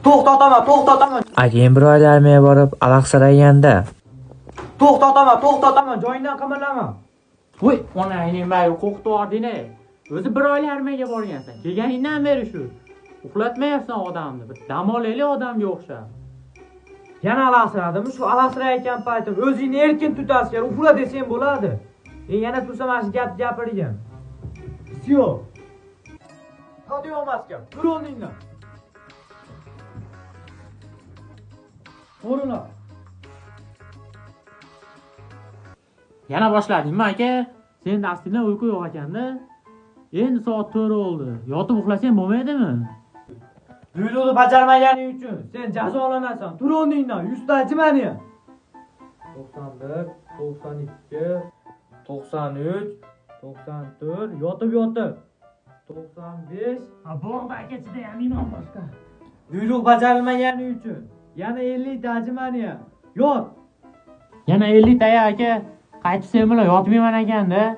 To'xtataman, to'xtataman. Akang bir oyda armiyaga borib alahsiraganda. To'xtataman, to'xtataman, joyingdan qimirlama. Voy, onangning mayi qo'rqitib yubording-a. O'zi bir oylik armiyaga borgansan. Kelganingdan beri shu. Uxlatmayapsan odamni. Bir dam olaylik odamga o'xshab. Yana alahsiradimi? Shu alahsirayotgan paytim o'zingni erkin tutasiz, uxla desang bo'ladi. Yana tursa mana shu gap gapirgin. Всё. Hadi olmasga, tur o'rningdan. O'rna. Yana boshladingmi aka? Sen dastingdan uyqu yo'q ekanda. Endi soat 4 bo'ldi. Yotib uxlasang bo'lmaydimi? Buyruqni bajarmaganing uchun sen jazolanasan. Tur o'rningdan, 100 ta ajimani. 91, 92, 93, 94, yotib yotib. 95. Ha, bo'ldi aka, chidayamayman boshqa. Buyruq bajarilmagani uchun yana 50 ta ajimani. Yot. Yana 50 ta aka. Qaytib sen bilan yotmayman ekanda.